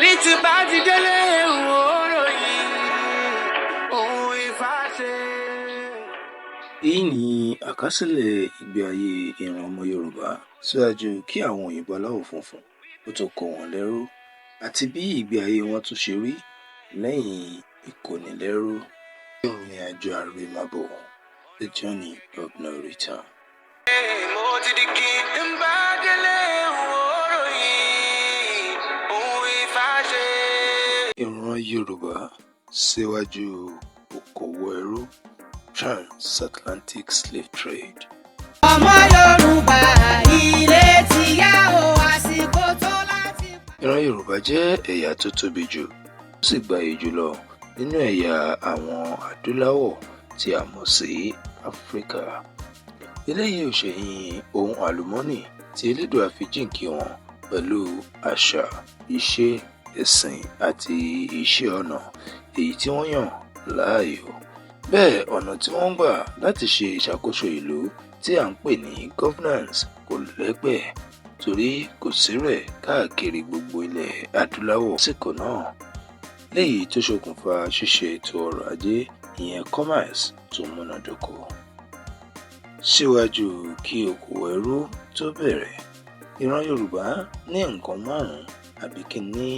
Ní ti bá ti délé òóròyìn ohun Ifá ṣe. Èyí ni àkásílẹ̀ ìgbé ayé ìran ọmọ Yorùbá síwájú kí àwọn òyìnbó aláwọ̀ funfun ó tó kó wọn lẹ́rú, àti bí ìgbé ayé wọn tún ṣe rí lẹ́yìn ìkónilẹ́rú. Ìrìn àjò àrèmábọ̀, the journey of no return. Mo ti di kí n bá délé òóròyìn ohun Ifá ṣe. Ìran Yorùbá síwájú okòwò ẹrú, transatlantic slave trade. Ọmọ Yorùbá, ilé ti yá o, àsìkò tó láti. Ìran Yorùbá jẹ́ ẹ̀yà tó tóbi jù, ó sì gbayì jùlọ nínú ẹ̀yà àwọn adúláwọ̀ tí a mọ̀ sí Áfíríkà. Eléyìí ò ṣẹ̀yìn ohun àlùmọ́ọ́nì tí Elédùà fi jíǹkí wọn pẹ̀lú àṣà, ìṣe, ẹ̀sìn àti iṣẹ́ ọnà èyí tí wọ́n yàn láàyò. Bẹ́ẹ̀, ọ̀nà tí wọ́n ń gbà láti ṣe ìṣàkóso ìlú tí à ń pè ní governance kò lẹ́gbẹ́, torí kò sírú ẹ̀ káàkiri gbogbo ilẹ̀ adúláwọ̀ lásìkò náà, léyìí tó ṣokùnfà ṣíṣe ètò ọrọ̀ ajé, ìyẹn commerce, tó múnádóko. Síwájú kí okòwò ẹrú tó bẹ̀rẹ̀, ìran Yorùbá ní nǹkan márùn-ún, àbí kí n ní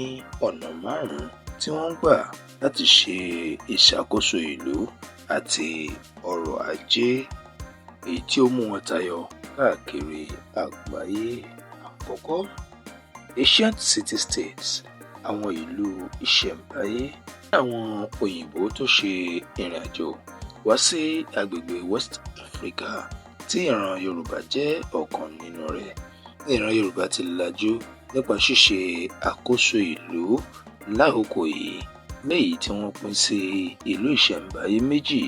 ọ̀nà márùn-ún, tí wọ́n ń gbà láti ṣe ìṣàkóso ìlú àti ọrọ̀ ajé, èyí tí ó mú wọn tayọ káàkiri àgbáyé. Àkọ́kọ́, ancient city-states, àwọn ìlú ìṣẹ̀ǹbáyé. Àwọn òyìnbó tó ṣe ìrìn àjò wá sí agbègbè West Africa, tí ìran Yorùbá jẹ́ ọ̀kan nínú rẹ̀, ní ìran Yorùbá ti lajú nípa ṣíṣe àkóso ìlú lákòókò yìí, léyìí tí wọ́n pín sí ìlú ìṣẹ̀ǹbáyé méjì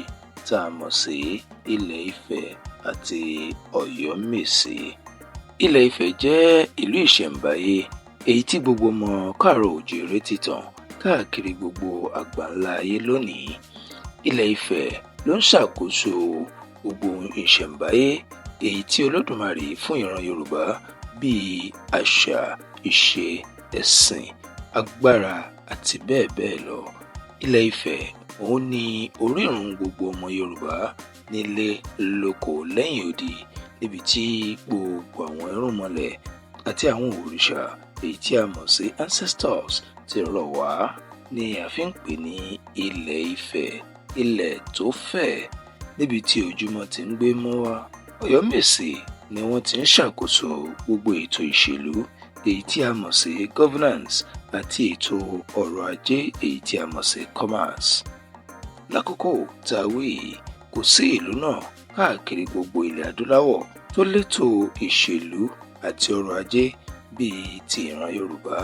tá a mọ̀ sí Ilẹ̀ Ifẹ̀ àti Ọ̀yọ́mèsì. Ilẹ̀ Ifẹ̀ jẹ́ ìlú ìṣẹ̀ǹbáyé èyí tí gbogbo ọmọ káàárọ̀ oòjíire ti tàn káàkiri gbogbo àgbáńlá ayé lónìí. Ilẹ̀ Ifẹ̀ ló ń ṣàkóso gbogbo ìṣẹ̀ǹbáyé èyí tí Olódùmarè fún ìran Yorùbá, bíi àṣà, ìṣe, ẹ̀sìn, agbára àti bẹ́ẹ̀ bẹ́ẹ̀ lọ. Ilẹ̀ Ifẹ̀ òun ni orírun gbogbo ọmọ Yorùbá nílé lóko lẹ́yìn odi, níbi tí gbogbo àwọn irúnmọlẹ̀ àti àwọn òrìṣà èyí tí a mọ̀ sí ancestors ti rọ̀ wá ni a fi ń pè ní Ilẹ̀ Ifẹ̀, ilẹ̀ tó fẹ̀ níbi tí ojúmọ́ ti ń gbé mọ́ wá. Ọ̀yọ́mèsì ni wọ́n ti ń ṣàkóso gbogbo ètò ìṣèlú èyí tí a mọ̀ sí governance àti ètò ọrọ̀ ajé èyí tí a mọ̀ sí commerce. Lákòókò tá a wí yìí, kò sí ìlú náà káàkiri gbogbo ilẹ̀ adúláwọ̀ tó létò ìṣèlú àti ọrọ̀ ajé bíi ti ìran Yorùbá.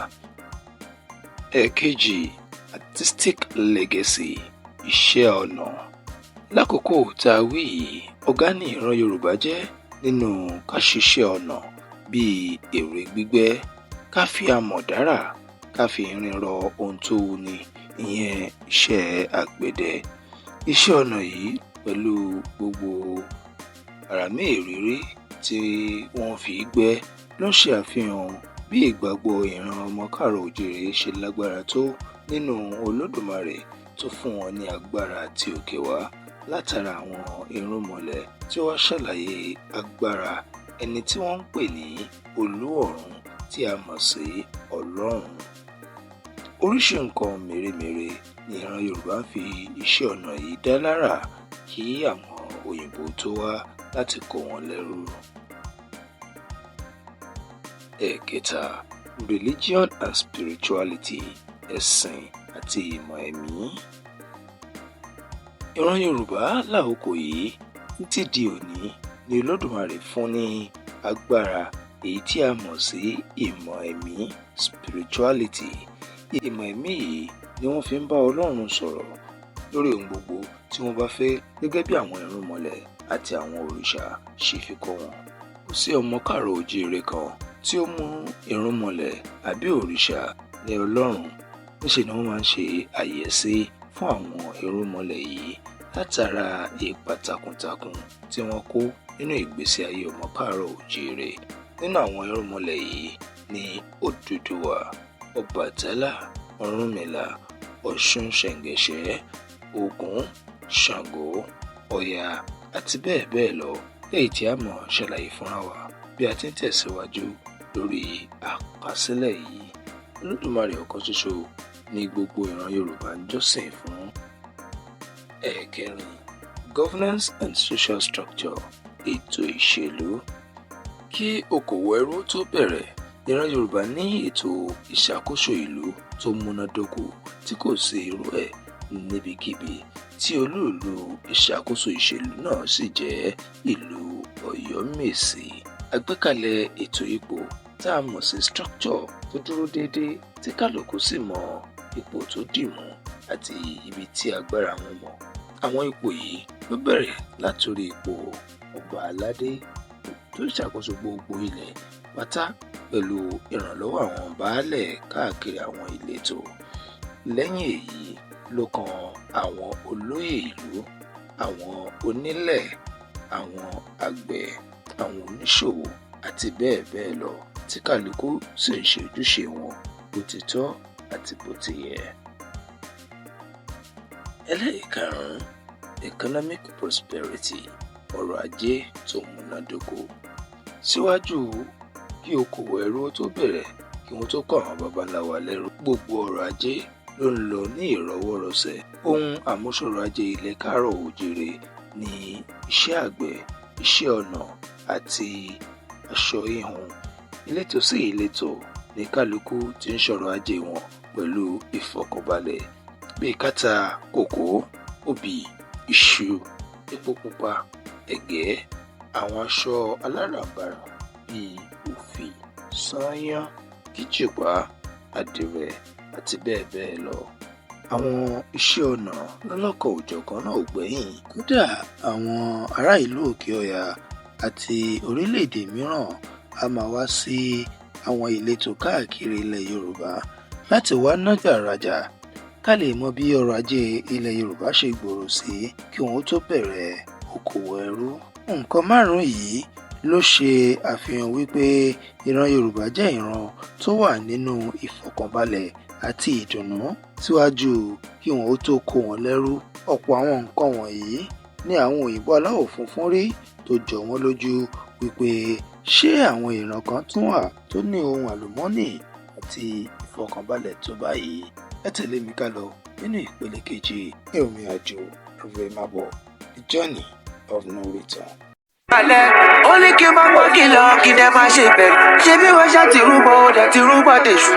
Ẹ̀ẹ̀kejì, artistic legacy, iṣẹ́ ọnà. Lákòókò tá a wí yìí, ọ̀gá ni ìran Yorùbá jẹ́ nínú ká ṣiṣẹ́ ọnà bíi ère gbígbẹ́, ká fi amọ̀ dárà, ká fi irin rọ ohun tó wuni, ìyẹn iṣẹ́ àgbẹ̀dẹ. Iṣẹ́ ọnà yìí pẹ̀lú gbogbo àràmíìrírí tí wọ́n fi gbẹ́ ló ń ṣe àfihàn bí ìgbàgbọ́ ìran ọmọ káàárọ̀ oòjíire ṣe lágbára tó nínú Olódùmarè tó fún wọn ní agbára àti òkè wá látara àwọn irúnmọlẹ̀ tí wọ́n ṣàlàyé agbára ẹni tí wọ́n ń pè ní Olú Ọ̀run tí a mọ̀ sí Ọlọ́run. Oríṣìí nǹkan mèremère ni ìran Yorùbá ń fi iṣẹ́ ọnà yìí dá lárà kí àwọn òyìnbó tó wá láti kó wọn lẹ́rú. Ẹ̀ẹ̀kẹta, religion and spirituality, ẹ̀sìn àti ìmọ̀ ẹ̀mí. Ìran Yorùbá lákòókò yìí títí di òní ni Olódùmarè fún ní agbára èyí tí a mọ̀ sí ìmọ̀ ẹ̀mí, spirituality. Ìmọ̀ ẹ̀mí yìí ni wọ́n fi ń bá Ọlọ́run sọ̀rọ̀ lórí ohun gbogbo tí wọ́n bá fẹ́, gẹ́gẹ́ bí àwọn irúnmọlẹ̀ àti àwọn òrìṣà ṣe fi kọ́ wọn. Kò sí ọmọ káàárọ̀ oòjíire kan tí ó mú irúnmọlẹ̀ àbí òrìṣà ní Ọlọ́run. Níṣe ni wọ́n máa ń ṣe àyẹ́sí fún àwọn irúnmọlẹ̀ yìí látara ipa takuntakun tí wọ́n kó nínú ìgbésí ayé ọmọ káàárọ̀ oòjíire. Nínú àwọn irúnmọlẹ̀ yìí ni Odùduwà, Ọbàtálá. Ọ̀rúnmìlà, Ọ̀ṣun Ṣẹ̀ǹgẹ̀ṣẹ́, Ògún, Ṣàngó, Ọya àti bẹ́ẹ̀ bẹ́ẹ̀ lọ, léyìí tí a máa ṣàlàyé fúnra wa bí a ti ń tẹ̀síwájú lórí àkọsílẹ̀ yìí. Olódùmarè ọ̀kan ṣoṣo ni gbogbo ìran Yorùbá ń jọ́sìn fún. Ẹ̀ẹ̀kẹrin, governance and social structure, ètò ìṣèlú. Kí okòwò ẹrú tó bẹ̀rẹ̀, ìran Yorùbá ní ètò ìṣàkóso ìlú tó múnádóko tí kò sí irú ẹ̀ níbikíbi, tí olúùlú ìṣàkóso ìṣèlú náà sì jẹ́ ìlú Ọ̀yọ́mèsì. Àgbékalẹ̀ ètò ipò tá a mọ̀ sí structure tó dúró déédé, tí kálukú sì mọ ipò tó dì mú àti ibi tí agbára wọn mọ. Àwọn ipò yìí ló bẹ̀rẹ̀ látorí ipò ọba aládé tó ń ṣàkóso gbogbo ilẹ̀ pátá pẹ̀lú ìrànlọ́wọ́ àwọn baálẹ̀ káàkiri àwọn ìletò. Lẹ́yìn èyí ló kan àwọn olóyè ìlú, àwọn onílẹ̀, àwọn àgbẹ̀, àwọn oníṣòwò àti bẹ́ẹ̀ bẹ́ẹ̀ lọ, tí kálukú sì ń ṣe ojúṣe wọn bó ti tọ́ àti bó ti yẹ. Ẹlẹ́ẹ̀karùn-ún, economic prosperity, ọrọ̀ ajé tó múnádóko. Síwájú kí okòwò ẹrú tó bẹ̀rẹ̀, kí wọ́n tó kó àwọn baba ńlá wa lẹ́rú, gbogbo ọrọ̀ ajé ló ń lọ ní ìrọwọ́rọsẹ̀. Ohun àmúṣọrọ̀ ajé ilẹ̀ káàárọ̀ oòjíire ní iṣẹ́ àgbẹ̀, iṣẹ́ ọnà àti aṣọ híhun. Ìletò sí ìletò ní kálukú tí ń ṣọrọ̀ ajé wọn pẹ̀lú ìfọ̀kànbalẹ̀, bíi ká ta kòkó, obì, iṣu, epo pupa, ẹ̀gẹ́, àwọn aṣọ aláràǹbarà bíi òfì, sányán, kíjìpá, àdìrẹ àti bẹ́ẹ̀ bẹ́ẹ̀ lọ. Àwọn iṣẹ́ ọnà lọ́lọ́kan-ò-jọ̀kan náà ò gbẹ́yìn. Kódà, àwọn ará ìlú òkè ọya àti orílẹ̀-èdè mìíràn á máa wá sí àwọn ìletò káàkiri ilẹ̀ Yorùbá láti wá nájà rajà. Ká lè mọ bí ọrọ̀ ajé ilẹ̀ Yorùbá ṣe gbòòrò sí kí wọ́n tó bẹ̀rẹ̀ okòwò ẹrú. Nǹkan márùn-ún yìí ló ṣe àfihàn wípé ìran Yorùbá jẹ́ ìran tó wà nínú ìfọ̀kànbalẹ̀ àti ìdùnnú síwájú kí wọ́n ó tó kó wọn lẹ́rú. Ọ̀pọ̀ àwọn nǹkan wọ̀nyí ni àwọn òyìnbó aláwọ̀ funfun rí tó jọ wọ́n lójú wípé ṣé àwọn ìran kan tún wà tó ní ohun àlùmọ́ọ́nì àti ìfọ̀kànbalẹ̀ tó báyìí? Ẹ tẹ̀lé mi ká lọ nínú ìpele kejì, ìrìn àjò àrèmábọ̀, the journey of no return. Balẹ̀ ó ní kí n máa gbọ́ kìlọ̀, kí n dẹ̀ máa ṣe bẹ̀rù. Ṣé bí wọ́n ṣá ti rúbọ, ó dẹ̀ ti rúbọ tèṣù.